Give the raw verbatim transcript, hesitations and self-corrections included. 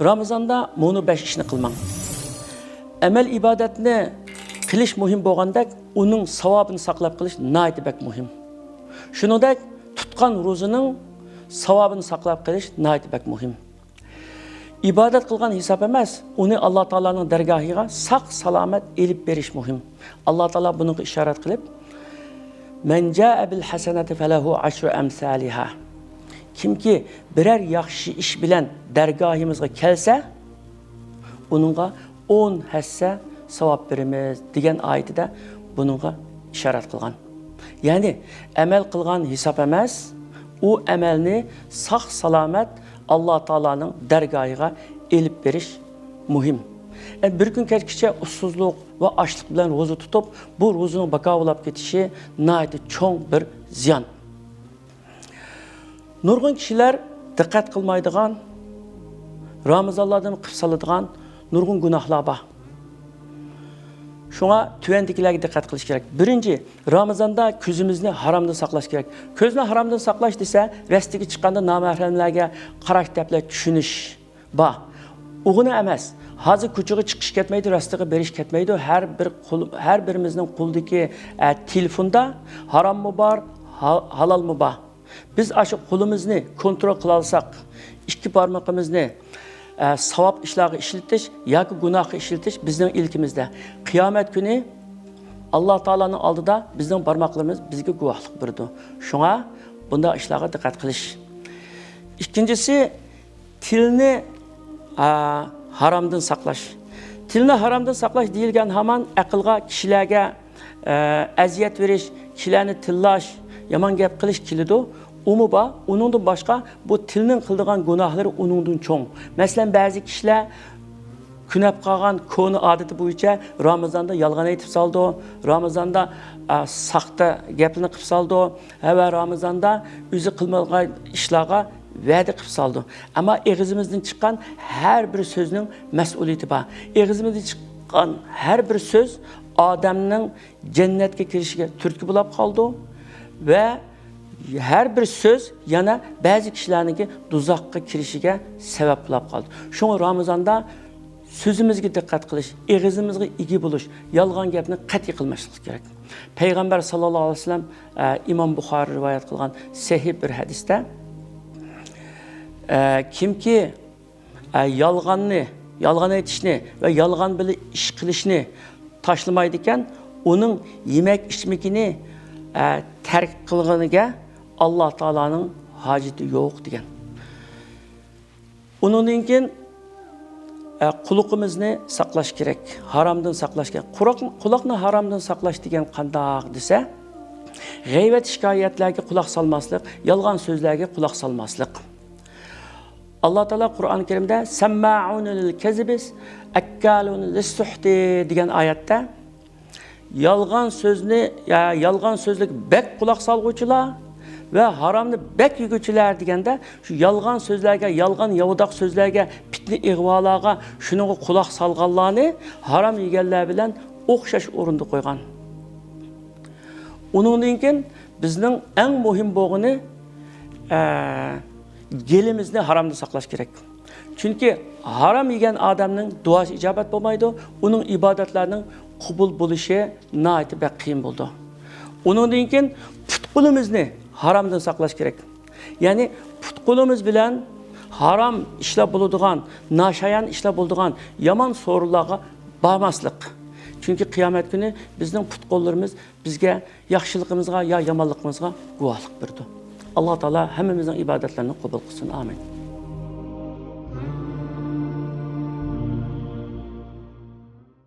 رامىزاندا مۇنۇ بەش ئىشنى قىلماڭ. ئەمەل ئىبادەتنى قىلىش مۇھىم بولغاندەك، ئۇنىڭ ساۋابىنى ساقلاپ قېلىش ناھايىتى بەك مۇھىم. شۇنىڭدەك تۇتقان روزىنىڭ ساۋابىنى ساقلاپ قېلىش ناھايىتى بەك مۇھىم. ئىبادەت قىلغان ھېساب ئەمەس، ئۇنى ئاللا تائالانىڭ دەرگاھىغا ساق-سالامەت ئېلىپ بېرىش مۇھىم. ئاللا تائالا بۇنىڭغا ئىشارەت قىلىپ، مەن جائە بىل ھەسەنەتى فەلەھۇ ئەشرۇ ئەمسالىھا. كىمكى بىرەر ياخشى ئىش بىلەن دەرگاھىمىزغا كەلسە، ئۇنىڭغا ئون ھەسسە ساۋاب بېرىمىز، دېگەن ئايىتىدە بۇنىڭغا ئىشارەت قىلغان. يەنى ئەمەل قىلغان ھېساب ئەمەس، ئۇ ئەمەلنى ساق-سالامەت ئاللا تائالانىڭ دەرگاھىغا ئېلىپ بېرىش مۇھىم. يەنى بىر كۈن كەچكىچە ئۇسسۇزلۇق ۋە ئاچلىق بىلەن روزا تۇتۇپ، بۇ روزىنىڭ باكاۋۇلاپ كېتىشى ناھايىتى چوڭ بىر زىيان. نۇرغۇن كىشىلەر دىققەت قىلمايدىغان، رامىزانلاردىن قىلىپ سالىدىغان نۇرغۇن گۇناھلار بار. شۇڭا تۆۋەندىكىلەرگە دىققەت قىلىش كېرەك. بىرىنچى، رامىزاندا كۆزىمىزنى ھارامدىن ساقلاش كېرەك. كۆزنى ھارامدىن ساقلاش دېسە، رەستىگە چىققاندا نامەھرەملەرگە قاراش دەپلا چۈشىنىش بار. ئۇغىنى ئەمەس. ھازىر كوچىغا چىقىش كەتمەيدۇ، رەستىگە بېرىش كەتمەيدۇ. ھەر بىر قول، ھەر بىرىمىزنىڭ قولىدىكى، ئە، تېلېفوندا ھاراممۇ بار، ھا-، ھالالمۇ بار. بىز ئاشۇ قولىمىزنى كونترول قىلالىساق، ئىككى بارمىقىمىزنى، ئە، ساۋاب ئىشلارغا ئىشلىتىش ياكى گۇناھقا ئىشلىتىش بىزنىڭ ئىلكىمىزدە. قىيامەت كۈنى ئاللا تائالانىڭ ئالدىدا بىزنىڭ بارماقلىرىمىز بىزگە گۇۋاھلىق بېرىدۇ. شۇڭا بۇنداق ئىشلارغا دىققەت قىلىش. ئىككىنچىسى، تىلنى، ئا، ھارامدىن ساقلاش. تىلنى ھارامدىن ساقلاش دېيىلگەن ھامان ئەقىلغا، كىشىلەرگە، ئە، ئەزىيەت بېرىش، كىشىلەرنى تىللاش، يامان گەپ قىلىش كېلىدۇ. ئۇمۇ بار. ئۇنىڭدىن باشقا، بۇ تىلنىڭ قىلىدىغان گۇناھلىرى ئۇنىڭدىن چوڭ. مەسىلەن، بەزى كىشىلەر كۆنۈپ قالغان كونا ئادىتى بويىچە رامىزاندا يالغان ئېيتىپ سالىدۇ، رامىزاندا، ئا، ساختا گەپنى قىلىپ سالىدۇ، ھە، ۋە رامىزاندا ئۆزى قىلمىغان ئىشلارغا ۋەدە قىلىپ سالىدۇ. ئەمما ئېغىزىمىزدىن چىققان ھەر بىر سۆزنىڭ مەسئۇلىيىتى بار. ئېغىزىمىزدىن چىققان ھەر بىر سۆز ئادەمنىڭ جەننەتكە كىرىشىگە تۈرتكە بولاپ قالىدۇ ۋە ھەر بىر سۆز يەنە بەزى كىشىلەرنىڭكى دوزاخقا كىرىشىگە سەۋەب بولاپ قالىدۇ. شۇڭا رامىزاندا سۆزىمىزگە دىققەت قىلىش، ئېغىزىمىزغا ئىگە بولۇش، يالغان گەپنى قەتئىي قىلماسلىق كېرەك. پەيغەمبەر ساللاللاھۇ ئەلەيھى ۋەسەللەم، ئە، ئىمام بۇخارى رىۋايەت قىلغان سەھىھ بىر ھەدىستە، ئە، كىمكى، ئە، يالغاننى، يالغان ئېيتىشنى ۋە يالغان بىلەن ئىش قىلىشنى تاشلىمايدىكەن، ئۇنىڭ يېمەك ئىچمىكىنى، ئە، تەرك قىلغىنىگە ئاللا تائالانىڭ ھاجىتى يوق، دېگەن. ئۇنىڭدىن كېيىن، ئە، قۇلىقىمىزنى ساقلاش كېرەك، ھارامدىن ساقلاش كېرەك. قۇلاق-، قۇلاقنى ھارامدىن ساقلاش دېگەن قانداق دېسە، غەيۋەت شىكايەتلەرگە قۇلاق سالماسلىق، يالغان سۆزلەرگە قۇلاق سالماسلىق. ئاللا تائالا قۇرئان كەرىمدە سەممائۇنە لىل كەزىبىس ئەككالۇنە لىسسۇھتى دېگەن ئايەتتە، يالغان سۆزنى، يا، يالغان سۆزلۈك بەك قۇلاق سالغۇچىلار ۋە ھارامنى بەك يېگۈچىلەر دېگەندە، شۇ يالغان سۆزلەرگە، يالغان ياۋىداق سۆزلەرگە، پىتنە ئىغۋالارغا، شۇنىڭغا قۇلاق سالغانلارنى ھارام يېگەنلەر بىلەن ئوخشاش ئورۇندا قويغان. ئۇنىڭدىن كېيىن بىزنىڭ ئەڭ مۇھىم بولغىنى، ئە، گېلىمىزنى ھارامدىن ساقلاش كېرەك. چۈنكى ھارام يېگەن ئادەمنىڭ دۇئاسى ئىجابەت بولمايدۇ، ئۇنىڭ ئىبادەتلەرنىڭ قوبۇل بولۇشى ناھايىتى بەك قىيىن بولىدۇ. ئۇنىڭدىن كېيىن پۇت-قولىمىزنى ھارامدىن ساقلاش كېرەك. يەنى پۇت-قولىمىز بىلەن ھارام ئىشلار بولىدىغان، ناشايان ئىشلار بولىدىغان يامان سورۇنلارغا بارماسلىق. چۈنكى قىيامەت كۈنى بىزنىڭ پۇت-قوللىرىمىز بىزگە ياخشىلىقىمىزغا يا يامانلىقىمىزغا گۇۋاھلىق بېرىدۇ. ئاللا تائالا ھەممىمىزنىڭ ئىبادەتلىرىنى قوبۇل قىلسۇن. ئامىن.